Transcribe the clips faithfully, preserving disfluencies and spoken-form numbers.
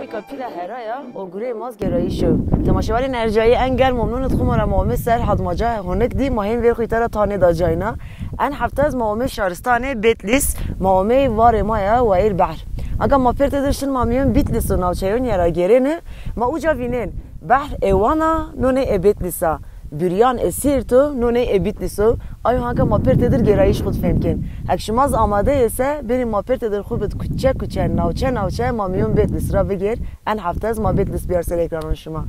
Nika pîla hera ya, o gureyê ma zî gêrayîş o. Temaşevanên ercayî, en germ omnûn id xwu ma ra ma omê Serhad, ma cayê honik dî, ma hên vêr xwu îta ra tanê da cayna. En hefte ez ma omê şaristanê Betlîs, ma omê warê ma ya wayîr behr. Anka ma pêr têdir şin ma mîyon Bitlîs û navçeyon yê ra gêrêne, ma uca vînên behr ê wan a, nonê ê Betlîs a. Buryan ê Sîrt o, nonê ê Bitlîs o. Ayo hanka ma pêr têdir gêrayîş xwu di fêm kên. Hek şima zî amade yê se, bêrî ma pêr têdir xwu bid kuçe kuçe, navçe navçe, ma mîyon Betlîs ra bigêr. En hefte ez ma Betlîs biyar ser ekranûn şima.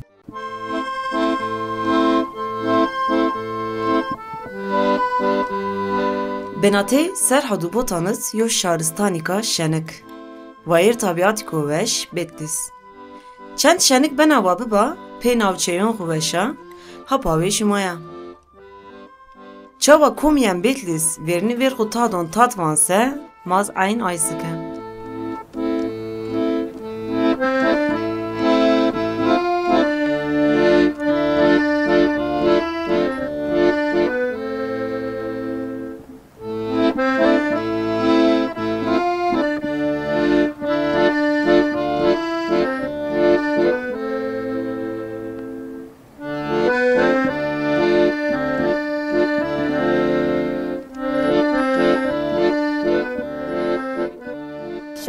Benatê Serhad û Botan id yo şaristanîka şenik. Wayîr tebîatîko weş, Betlîs. Çend şenik bena wa biba, pê navçeyon xwu weş a, ha pawê şima ya. Çawa komîyen Betlîs vêrnî vêr xwu tadon Tatvan se, ma zî eyn ay sike.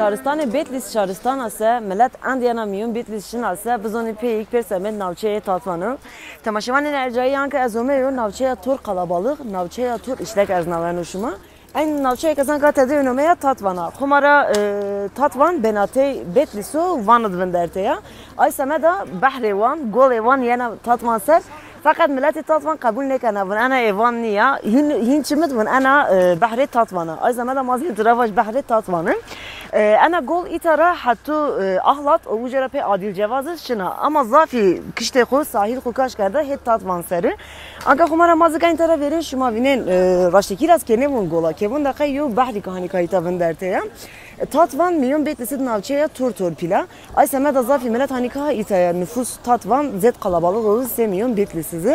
Şaristanê Betlîs şaristan a se, milet endî yena mîyon Betlîs şina se, bizonî pêyîk pêr semed navçeyê Tatvan o. Temaşevanên ercayî, anka ez omeyo navçeya tor qalabalix, navçeya tor îşlek ez naweno şima. Eyn navçeyê ke zanka tede yo nome ya Tatvan a. Xwu ma ra, e, Tatvan benatey Betlîs o, Van id vindertê ya. Ay semeda behrê wan, golê wan yena Tatvan ser. Feqet miletê Tatvan qebul nêkena, vun ena ê Van nîya. Hîn, hîn çimid vun ena, e, behrê Tatvan a. Ay semeda ma zî tira vaj behrê Tatvan in. E, ena gol îta ra hetû, e, Ahlat û uca ra pê Adîlcevaz iz şina. Ama zafî kiştê xwu, sahîl xwu kaş kerda hê Tatvan seri. Anka xwu ma ra ma zî eyn tera vêrên şima vînên, e, raştekî ra zî kê nêvûn gola. Kê vûn de qey yew behrî ke hanîka îta vindertê ya. Tatvan mîyon Betlîs id navçe ya tor tor pîl a. Ay semeda zafî milet hanîka îta ya. Nufus Tatvan zêd qalabalix o sê mîyon Betlîs iz.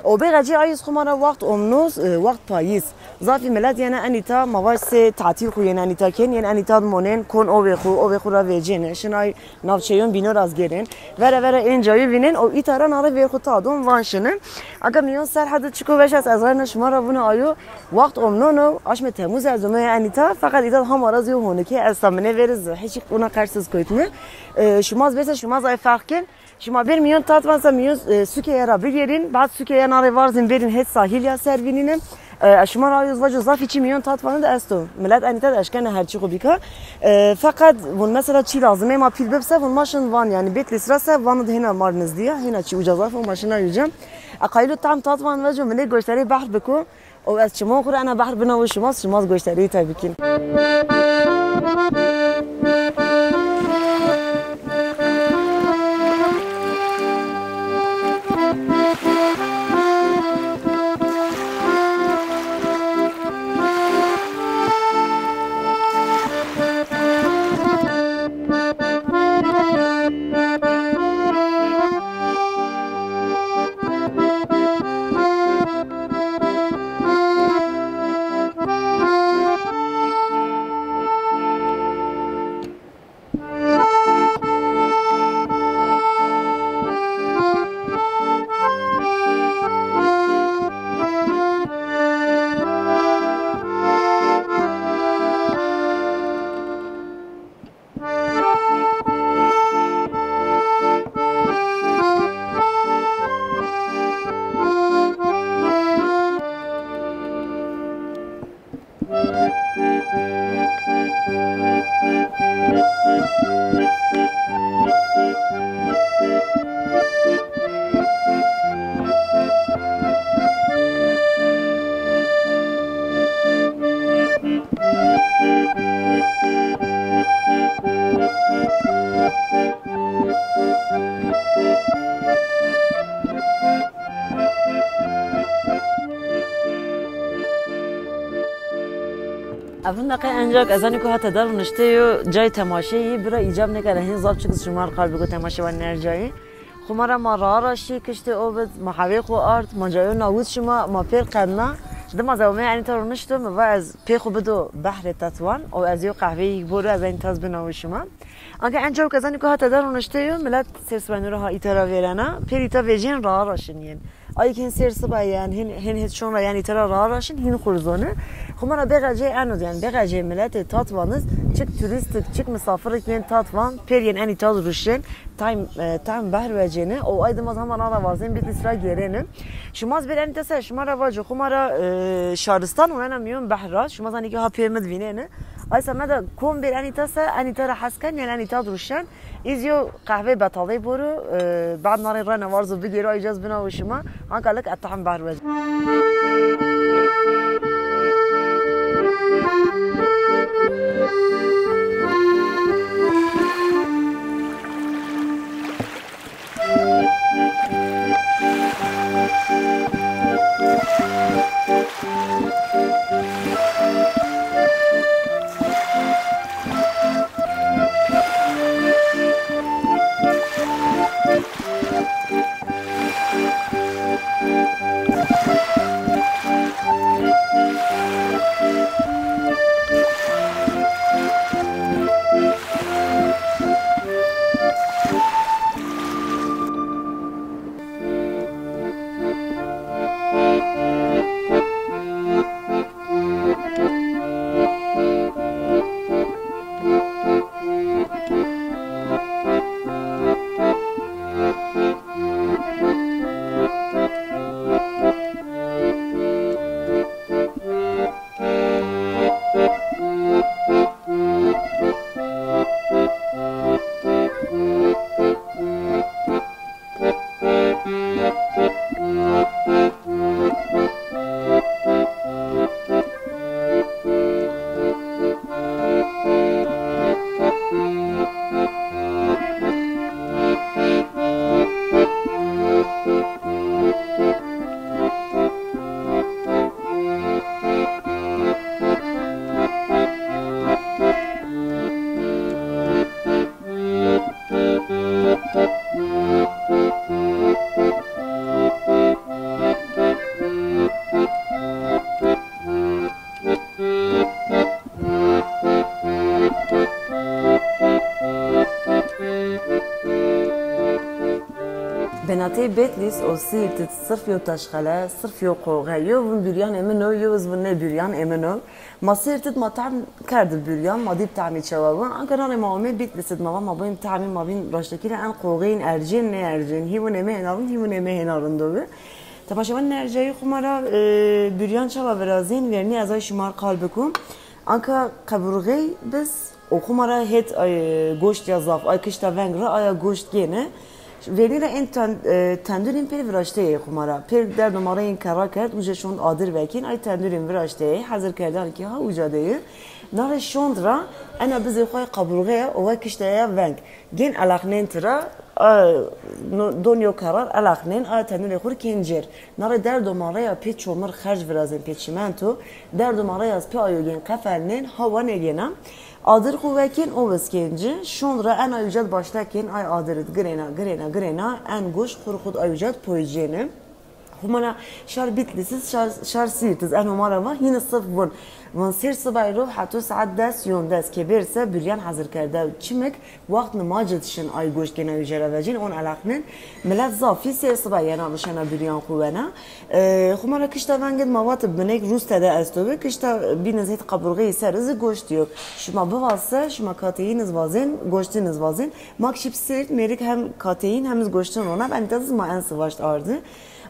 O bêxecê ay iz xwu ma ra waxt omno, e, waxt payîz. Zafî milet yena enîta, ma vaj sê tatîl xwu yena enîta kên, yena enîta di monên, kon ovê xwu, ovê xwu ra vecêne, şin ay navçeyon bîno ra zî gêrên. Vere vere ên cayî vînên, o îta ra nare vêr xwu tadon Van şine. Aga mîyon Serhad id çiko weş est, ez reyna şima ra vûna ayo, waxt omnon o, aşmê Temûz ez omeya enîta, feqet îta di hama ra zî yo honikê esta, mi nêvêr iz hiç quna qers iz koytme. E, şima zî bêse, şima zî ay ferq kên. Şima bêr mîyon Tatvan se mîyon, e, suke ya ra bigêrîn. Bad suke ya nare varzîn bêrîn hêt sahîl ya ser vînîne. E, şima ra ayo vaco zafî çî mîyon Tatvan de esto. Milet enîta de eşkene her çî xwu bîka. E, feqet vun mesela çî lazim ê ma pîl bib se, vun ma şin Van, yanî Betlîs ra se Van de hêna mar nizdî ya. Hêna çî uca zaf o, ma şina uca. E, qayîl o tam Tatvan veco mi nê goştarê behr biko. O ez çimon xwu ra ena behr binawo şima, şima zî goştarî tay bikîn. Evin de qey encak ez zanî ku hete der nişte yo cayê temaşeyî, bira îcab nêkena hên zaf çik şima rê qal biko temaşevanên ercayî. Xwu ma ra ma raa ra şî kiştê o bid, ma hewê xwu ard, ma cayo nawit şima, ma pêr qedna. Dima ez ewmê enî ta ronişto, mi va ez pê xwu bido behrê Tetwan û ez yo qehveyî boro, ez enî ta ez binawo şima. Anka en çewk ez enî ku hate de ronişte yo, milet sêr sibay nû ra ha îta ra vêrena, pêrî ta vejîyen raha ra şinîyen. Ay kî hin sêr sibay yen, hin, hin hêt şon ra yen îta ra raha ra şin, hin xwu r zone. Xwu ma ra bêqecê eno di yen, bêqecê miletê Tatwan iz çik turîstik, çik misafirik yên Tatwan, pêr yên enî ta ruşên, taym, e, taym behr vecêne, û ay dima ez hema na ra vazên Bitlîs ra gêrêne. Şima zî bêr enî ta se, şima ra vaco, xwu ma ra, e, şaristan û ena mîyon behr ra, şima zanî kî ha pê mi di vînêne. Ay semeda kom bêr enî ta se, enî ta ra hes ken, yen enî ta ruşen. Îz yo qehvê betaley boro, e, bad na rê rene warzo bigêro, ay ca ez binawo şima. Anka lik etahim behr vecê. Binateyê Betlîs û Sîrt id sirf yo teşxele, sirf yo qoxe, yo vûn buryanê min o, yo iz vûn nê buryanê min o. Ma Sîrt id ma tehm kerdi buryan, ma dî bi tehmî çewa bi. Anka na rê ma omê Betlîs id, ma va ma bîn tehmî, ma bîn raştekî ra en qoxeyîn ercên nêercên. Hî vûn ê mi hêna rind, hî vûn ê mi hêna rindo bi. Temaşevanên ercayî, xwu ma ra, e, buryan çawa virazên, vernî ez ay şima r qal bikum. Anka qeburxey biz û xwu ma ra hêt, ay, goşt ya zaf, ay kişta veng ra aya goşt gêne. Vernî ra ên ten-, e, tendurîn pêr viraşteyê xwu ma ra. Pêr derdo ma ra yên kerra kerd, uca şond adir vekîn, ay tendurîn viraşteyê, hezir kerdan kî ha uca de yê. Na rê şond ra ena bizê xwu ay qeburxeya û ay kişta ya veng. Gên elaqnên tira, a, no, don yo kerrar elaqnên, a tendurê xwu r kên cêr. Na rê derdo ma rê ya pê çomir xerc virazên, pê çimento, derdo ma rê ya pê ayo gên qefelnên, hawa nêgêna. Adir xwu vekên, o viskên ci, şond ra en ay uca d başta kên, ay adir id girêna, girêna, girêna, en goşt xwu r xwu d ay uca d poycêne. Xwu ma ra şar Bitlîs iz, şar, şar Sîrt iz, eno ma ra va, hîni sirf vûn. Vûn sêr sibay ro heto saet des, yondes ke bêr se buryan hezir kerdew. Çimik wext nimaj id şin ay goşt gêna uca ra vecên, on elaqnên. Milet zafî sêr sibay yena ruşena buryan xwu wena. E, xwu ma ra kişta veng id ma vat binêk rûste de esto bi, kişta bîn iz hêt qeburxeyî ser iz goşt yo. Şima bivase, şima kateyîn iz vazên, goştin iz vazên. Ma kî şî bi Sîrt, mêrik hem kateyîn hem iz goştin rona, enî ta iz ma en sivaşt ardi.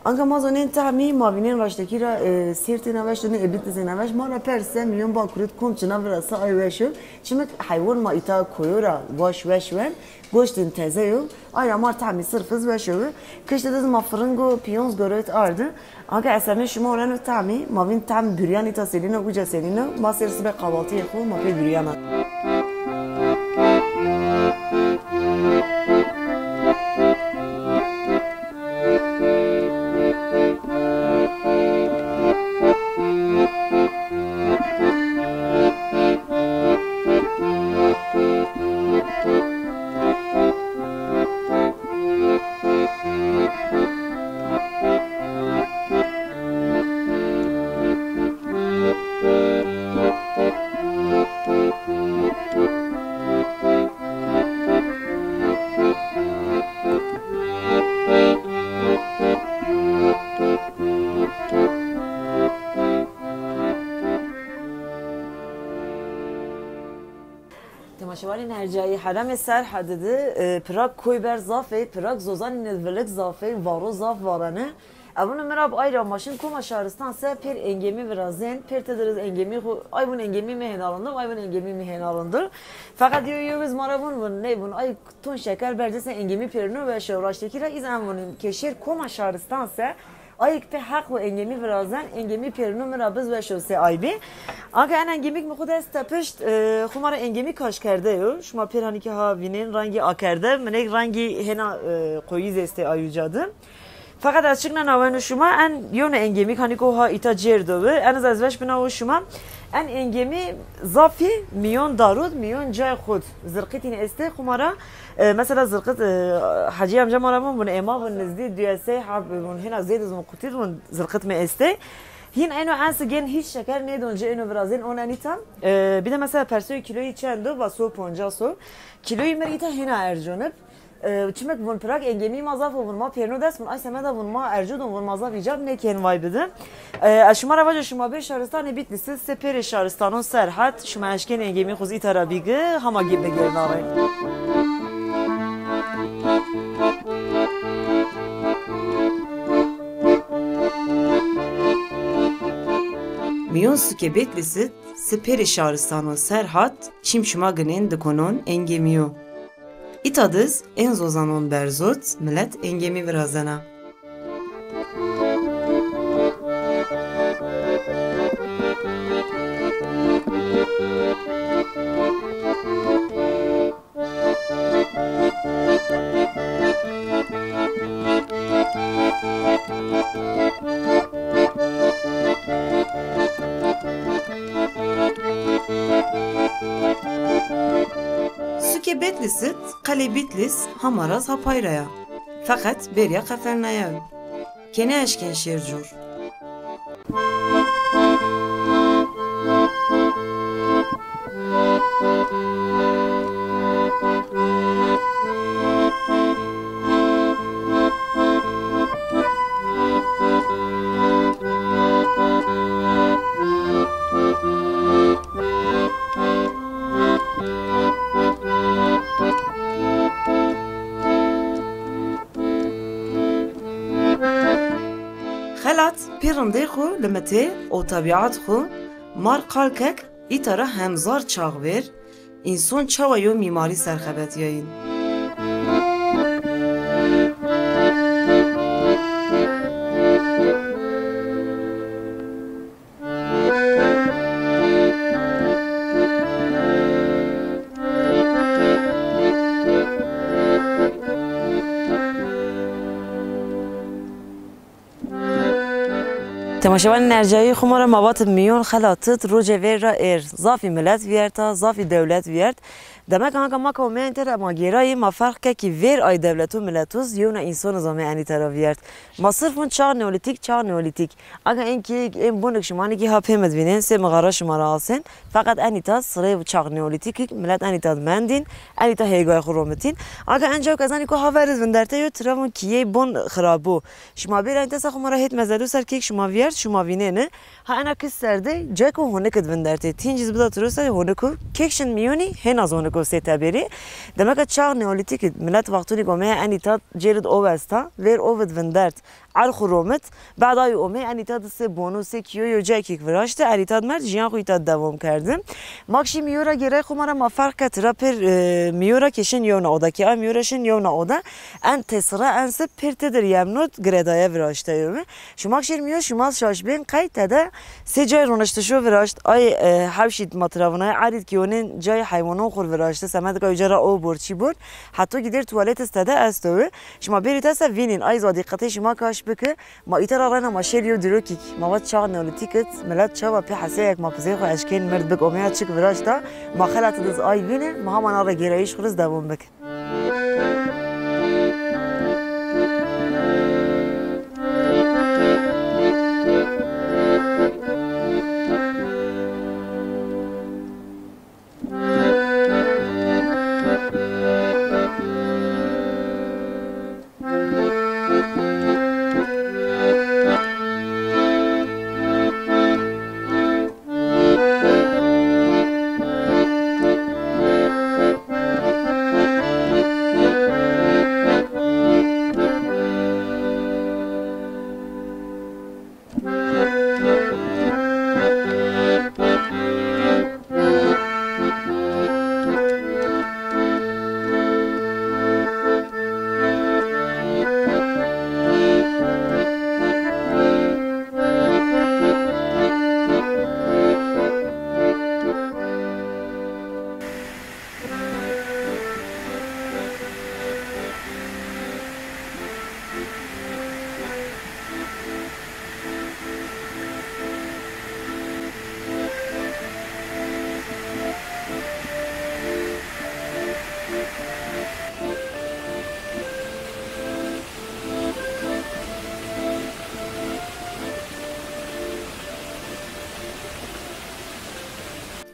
Anka ma zonên tehmî, ma vînên raştekî ra, e, Sîrtê na weş, nê ê Bitlîsê na weş, ma ra perse mîyon Bakur id kom çina virasa ay weş o. Çimik heywon ma îta koyo ra waş weş wen, goştin teze yo, ay ra ma r tehmî sirf iz weş o. Kiştî diz ma firingo pîyonz goro id ardi. Anka esemê şima oneno tehmî, ma vîn tehm buryan îta senîn o, uca senîn o, ma sêr sibê qawaltîyê xwu ma pê buryan a. Temaşevanên ercayî, herêmê Serhedî de, e, pirak koyber zaf ê, pirak zozanî nêvilik zaf ê, varo zaf varene. Evûn mi ra bi ay ra ma şin koma şaristan se pêr engêmî virazên, pêr têdir iz engêmî xwu, ay vûn engêmî mi hêna rind o, ay vûn engêmî mi hêna rind o. Feqet yew yew iz ma ra vûn, vûn ney vûn, ay ton şeker berce se engêmî pêrino weş o. Raştekî ra iz en vûnîn ke şêr koma şaristan se, ayik pê heq û engêmî virazen, engêmî pêrino mi ra biz weş o se ay bî. Anka en engêmîk mi xwu dest tepişt, e, xwu ma ra engêmî kaşkerde yo. Şima pêr hanî ki ha vînên rengî akerde, minek rengî hêna, e, qoyî zî estê ay uca de. Feqet ez çik nênaweno şima, en yewna engêmîk hanî ko ha îta cêr do bi. En ez, ez weş binawo şima. En engêmî zafî mîyon darud, mîyon cay xud. Zirqitîn estê xwu ma ra, e, mesela zirqit, e, Hecî emca ma ra vûn, vûn ê ma vûn nizdî duyesey heb vûn hêna zêd iz vûn qutî vûn zirqit mi estê. Hîn eno en si gên hîç şeker nêdon ci eno virazên on enîta. E, bir de mesela persoyê kîloyî çend o? Va so poncas o. Kîloyî mi rê îta hêna erconib. E, çimek vûn pirak engêmî ma zaf o, vûn ma pêrno dest vûn, ay semeda vûn ma ercudun, vûn ma zaf îcab nêkên vay bidin. E, ez şima ra vaco şima bê şaristanê Bîtlîsî, se pêrê şaristanon Serhed, şima eşkên engêmî xwu zî îta ra bîgi, hama gî bigêrnarê. Mîyon sukê Bîtlîsî, se pêrê şaristanon Serhed, çîm şima ginên dikonon engêmî yo. Îta diz ên zozanon berzot, milet engêmî virazena. Sukê Bîtlîsî, qelê Bîtlîs hama raz ha pay ra ya. Feqet bêrîya qefelnaye yo. Ke nêeşkên şêr cor. Xelat pê rindê xwu limitê û tebîat xwu mar qal kek îta ra hemzar çax vêr, înson çawa yo mîmarî ser xebetîyayîn. Temaşevanên ercayî, xwu ma ra ma vatib mîyon xelat id rocê vêr ra êr. Zafî milet vîyerta, zafî dewlet vîyert. Demek anka ma ke omeyên tera ma gêrayî, ma ferq ke kî vêr ay dewlet û milet û z yewna înson iz omey enî tera vîyert. Ma sirf vûn çax neolîtîk, çax neolîtîk. Aga ên kî, ên bonik şima nî kî ha pê mi divînên, sê mixara şima ra asên. Feqet enîta sirê çax neolîtîkî milet enîta di mendîn, enîta hêgay xwu romitîn. Aga encaw ke ez anî ko ha ver iz vinderte yo tira vûn kîyey bon xirabo. Şima bêr enîta se xwu ma ra hêt mezedo ser kêk şima vîyert, şima vînêni. Ha ena kis ser de cayko honik id vindertê. Tîncî zi bida tiro ser honiko. Kêk şin mîyonî hêna zi honiko sê teberî. Demeka çax neolîtîk id milet wextunî omeye enîta cêr id ov esta. Vêr ov id vindert. Erxu romit. Bada yu omê enîta di sê bonu, sê kiyo yo caykîk viraşti. Enîta di merd jiyan xu îta di dewam kerdi. Mak şî mîyora gêray xu ma ra ma ferq ke tira pêr, e, mîyora ke şin yewna oda. Ke a mîyora şin yewna oda. En tesira en se pêr têdir yemnot giredaye viraşte yo mi. Şima şêr mîyo, şima şaş bên qey tede sê cay roniştişo viraşt, ay, e, hewşîd ma tira vinay, erîd ki onên cay heywanon xur viraşti, semed ka uca ra o bor, çî bor, heto gîdêr tuwalet iz tede esto wi. Şima bêrî tese vînîn, ay zî wa dîqetê şima kaş biki, ma îta ra reyna ma şêr yo dîrokîk, ma vat çax neolîtîk id, milet çawa pê heseyek ma pizê xu eşkên mird bik omeya çik viraşta, ma xelat id iz ay vîni, ma hama na ra gêrayîş xu riz dewam bik.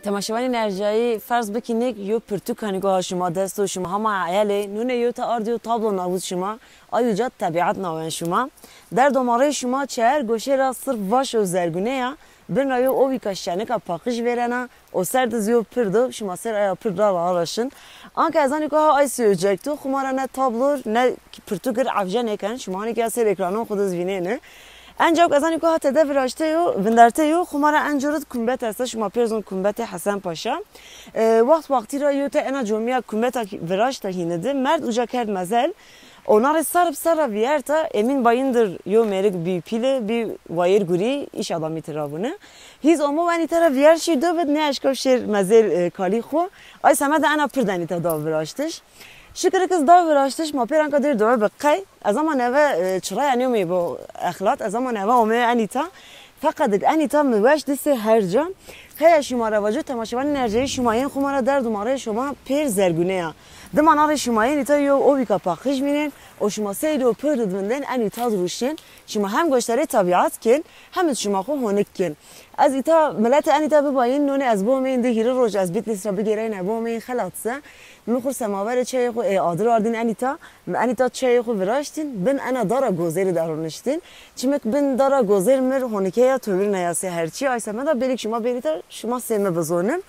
Temaşevanên ercayî, ferz bikî nêk yo pirtûk kanî go ha şima dest o, şima hama eyalê, nûne yo te ard yo tablo navût şima, ay uca tebîat nawen şima. Derdo ma rê şima çeher goşê ra sirf vaş û zergûne ya, bin ra yo owîka şenika paqij vêrena, o ser de zî yo pird o, şima ser aya pird ra ra araşin. Anka ez anî go ha ay sî ocekto, xwu ma ra ne tablo, ne pirtûk ir evje nêken, şima hanî ke ser ekranon xwu de zî vînêne. Encaw ez anî go ha tede viraşte yo, vinderte yo, xwu ma ra enco rid kumbet esta, şima pêr zon kumbetê Hesen Paşa. E, waxt waxtî ra yo te ena comîya kumbeta viraşta hîni di, merd uca kerd mezel. Ona rê sarib serra vîyerta, Emîn Bayindir yo mêrik bî pîle, bî wayêr gurî, îş adamî tira vûne. Hîz omo enî te ra vîyer şî do bid, nêeşkaw şêr mezel, e, kalî xwu. Ay semeda ena pird enî te da viraştiş. Şikir kiz da viraştiş, ma pêr anka dêr doe bi qey. Ez ama neve, e, çiraya nêomeyî bo exlat, ez ama neve omeyî enî ta. Feqet ik enî ta mi weş dîsê her ca. Qeya şima ra vaco, temaşevanên ercayî, şima yên xwu ma ra derd û ma rê şima pêr zergûne ya. Dima na rê şima yên îta yo owîka paqij vînên û şima seyr û pird id vindên enî ta di ruşên. Şima hem goştarê tebîat kên, hem id şima xwu honik kên. Ez îta miletê enî ta bibayîn, nonê ez biomeyîn di hîrê roj ez Bîtlîs ra bigêreyne biomeyîn xelat se. Mi xwu semaverê çeyê xwu ê adir ardîn enî ta. Mi enî ta çeyê xwu viraştîn, bin ena dara gozêrî de roniştîn. Çimik bin dara gozêr mir honikeya tewir neyasê her çî. Ay semeda bêrîk şima bêrî ta, şima sê mi bizonî.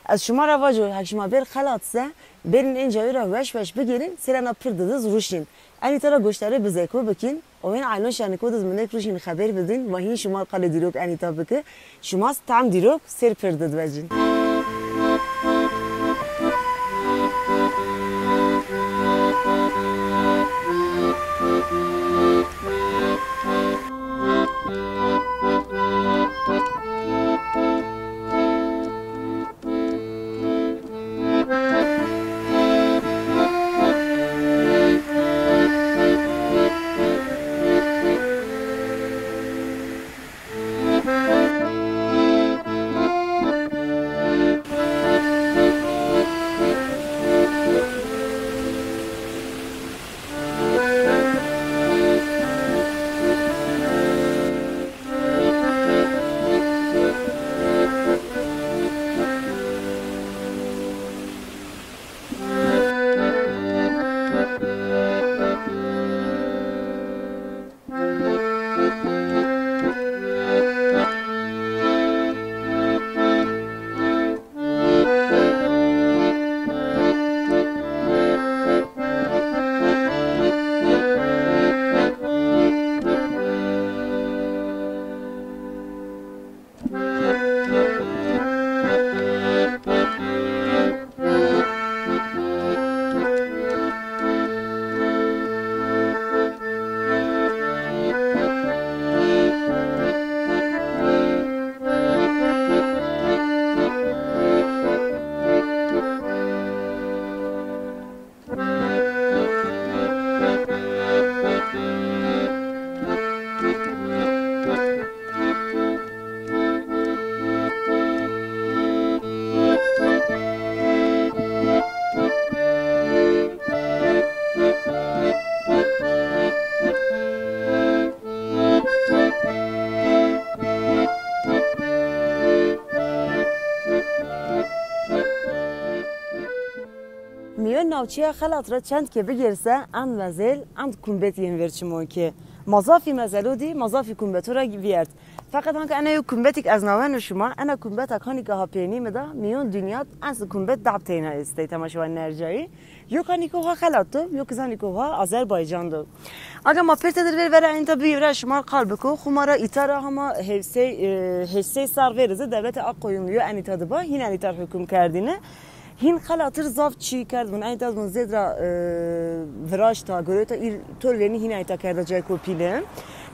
Ez şima ra vaco, hek şima bêr xelat se, bêrîn ên cayî ra weş weş bigêrîn, sêr ena pird diz ruşîn. Enî te ra goştarê bizeko bikîn, o hên eylon şeniko diz minek ruşîn xeber bidîn, va hîn şima qalê dîrok enî ta bike. Şima tam dîrok sêr pird id vecîn. Mîyon navçeya Xelat ra çend ke bigêrse, end mezel, end kumbet yên ver çimon ke. Ma zafî mezelo dî, ma zafî kumbeto ra vîyert. Feqet hanka ena yo kumbetîk ez naweno şima, ena kumbeta kanî ke ha peynî mi da, mîyon dinya en zî kumbet dab teyna estey, temaşevanên ercayî. Yo kanî ke ha Xelat do, yo kî zanî ke ha Azerbaycan do. Aga ma pêr tedir ver vera enta bigî vera şima qal biko, xwu ma ra îta ra hama hevsey, e, heşsey sar ver zî dewletê Aqoyunlî yo enîta di ba, hîn enîta ri hukum kerdîne. Hîn Xelatir zaf çî kerd vun, enîta vun zêd ra, e, viraşta, goreta îr tor vêrnî hîn enîta kerda cayko pîle.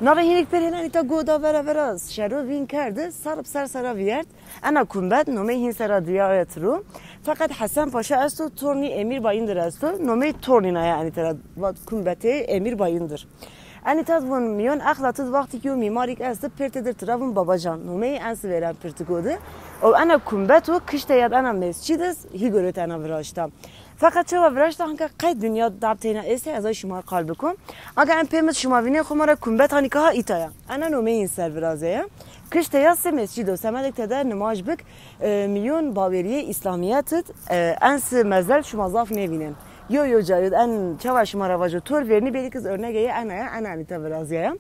Na ra hînik pêr hên enîta go da vera vera şero vîn kerde, sar bi ser sera vîyert. Ena kumbet nomey hîn sera diya aya tiro. Feqet Hesen Paşa esto, tornî Emîr Bayindir esto. Nomey tornî naya enî tera vat kumbetê Emîr Bayindir. Enî tad vûn mîyon exlatid wextî ki yo mîmarîk esti pirtê dir tira vûn Babacan. Nomeyî ensi vêren pirtiko di. O ena kumbeto kişte yad ena mescid iz hî gorot ena viraşta. Feqet çawa viraşta hanka qey dinya dab teyna estê ez ay şima qal bikom. Aga en pêmit şima vînê xo ma ra kumbet hanî ka ha îta ya. Ena nomeyîn ser viraze ya. Kişte ya se mescid o, semedek tede nimaj bik, e, mîyon bawerîyê îslamîyet id, e, ensi mezel şima zaf nêvînên. Yo yo cayo en çawa şima ra vajo tor vernî bêrîk iz örnege ye ena ya, ena enî ta virazîya ya.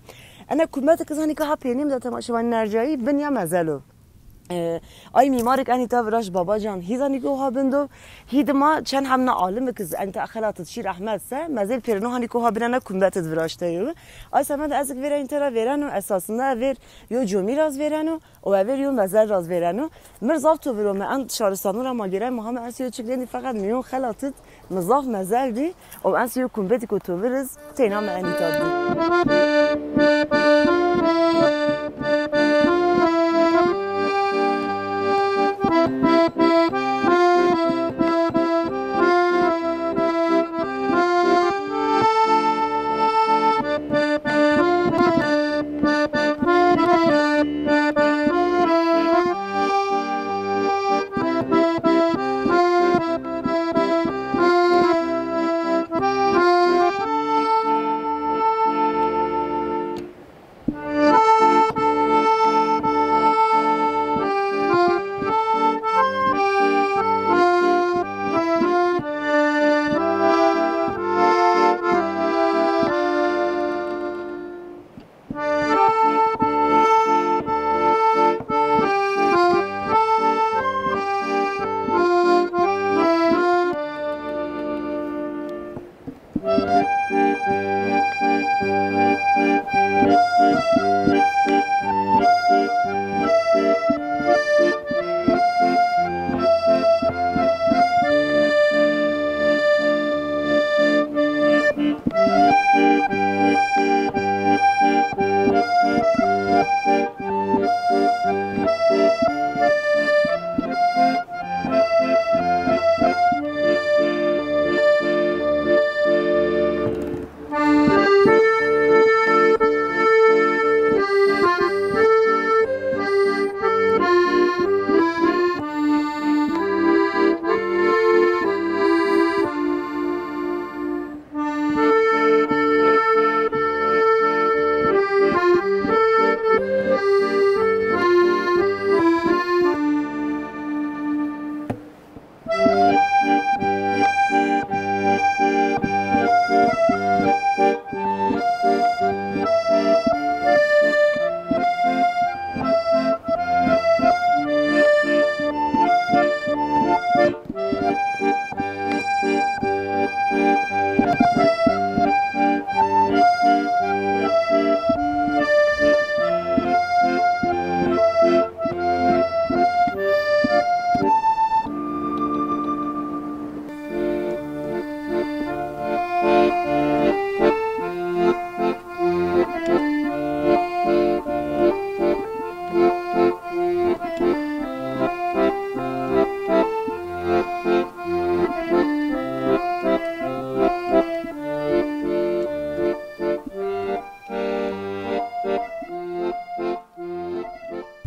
Ena kumbet ik iz hanî ka ha pênî mi de temaşevanî nercayî bin ya mezel o. E, ay mîmarik enî ta viraşt Babacan hî zanî ki oha bin do. Hî dima çend hemna alim ik iz enî ta xelat id şî rehmet se, mezel pêrino hanî ki oha bin ena kumbet id viraşte yo. Ay semed ez ik vêra înî ta ra vêreno, esasında ev vêr yo comî raz vêreno, o ev vêr yo mezel raz vêreno. Mir zaf to viro mi en şaristano ra ma gêray ma hame ensi yo çik lêndî feqet mîyon xelat id mi zaf mezel dî. O ensi yo kumbetîko to vir iz teyna mi enî ta dî.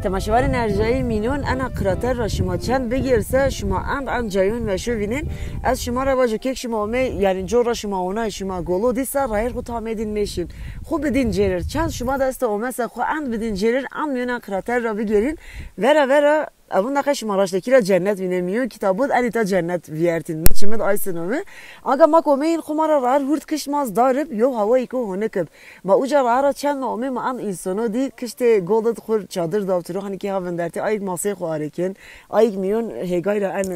Temaşevanên erjayî mînon, ena krater ra şima çend bigêr se, şima end end cayon veşo vînên. Ez şima ra vajo kek şima omey, yanî cor ra şima onay, şima golo dî se, rayêr xo tamê dîn mêşîn. Xo bidîn cêrir. Çend şima dest de ome se, xo end bidîn cêrir, end mîyon en krater ra bigêrîn. Vera vera, evunda qey şima raştekî ra cennet vînên. Mîyon kitabû d enî ta cennet vîyertîn. Mi çimid ay sino mi. Aga ma k omeyîn xo ma ra rayêr hurd kişt ma z darib, yo hawayêko honik ib. Ma uca raha ra çend ma omê ma en însano dî kiştê gol id xur çadir dawtiro, hanî kî ha vindertê, ayik maseyê xo arêkên, ayik mîyon hêgay ra en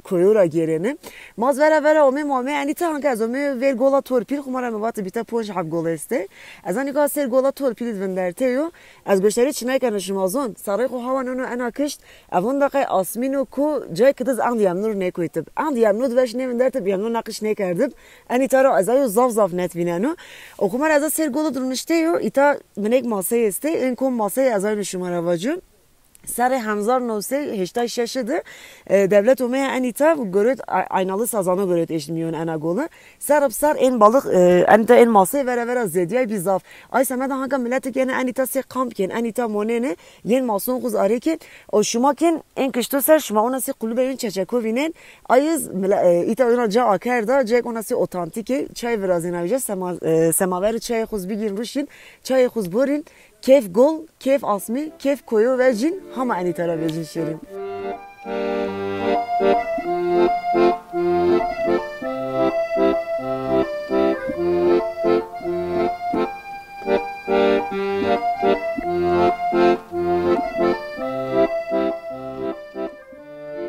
koyo ra gêrêne. Ma z vera vera omê ma omê enî ta hanka ez omê vêr gola Torpîl, xo ma ra mi vati bîta ponc heb gol estê. Ez hanî ka sêr gola Torpîlî d vindertê yo. Ez goştarî çinay keno şima zon. Sarey xo hawa nono ena kişt, evunda qey asmîno ko cay ki diz end yemnur nêkoytib. End yemnur d veş nêvindertib, yemnur neqiş nêkerdib. Enî ta ra ez ayo zaf zaf net vîneno. O xo ma ra ez a sêr golo d rûniştê yo, îta minek masey estê, ên kom masey ez ayno şima ra vaco. Serê hezar new sey heştay şeş de, e, dewlet omeye enîta gorot, a-, aynalı sazano gorot eşt mîyon ena goli. Ser bi ser ên balık, e, enîta ên masê vera vera zêdîyay bî zaf. Ay semeda hanka miletik yenê enîta sê kamp kên, enîta monêne, yên mason xuz arê kên. O şima kên ên kişto ser şima ona sê kulübe yün çeçeko vînên. Ay iz mile-, e, îta ona ca akerda, cek ona sê otantîke, çay virazên ay ca, sema-, e, semaverî çayê xuz bigîn ruşîn, çayê xuz borîn. Kêf gol, kêf asmî, kêf koyo vecîn, hama enîta ra vecîn şêrîn.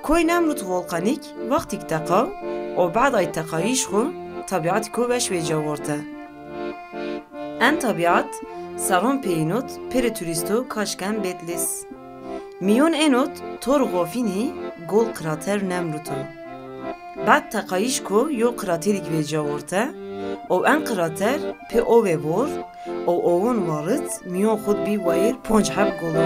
Koy Nemrut Volkanik wextîk teqaw û bad ay teqayîş xwu tebîatîko weş vêca worte. En tebîat serron peyînot pêrê turîsto kaşken Bêtlîs. Mîyon ênot tor xofînî gol krater Nemrut o. Bad teqayîşko yo kraterîk vêca worte û en krater pê owê vor û owon warit mîyon xwu di bî wayîr ponc heb golo.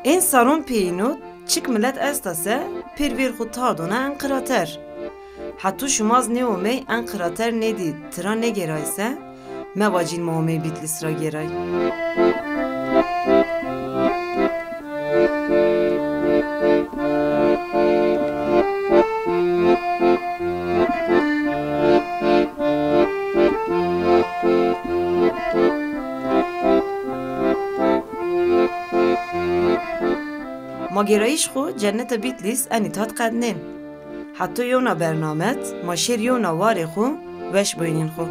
Ên serron peyînot çik milet esta se pêr vêr xwu tadona en krater. Heto şima z nêomey en krater nêdî tira nêgêray se, mevacîn ma omey Bîtlîs ra gêray. Ma gêrayîş xwu cenneta Bîtlîs enîta di qednên. Heto yewna bernamet ma şêr yewna warê xwu weş boynîn xwu.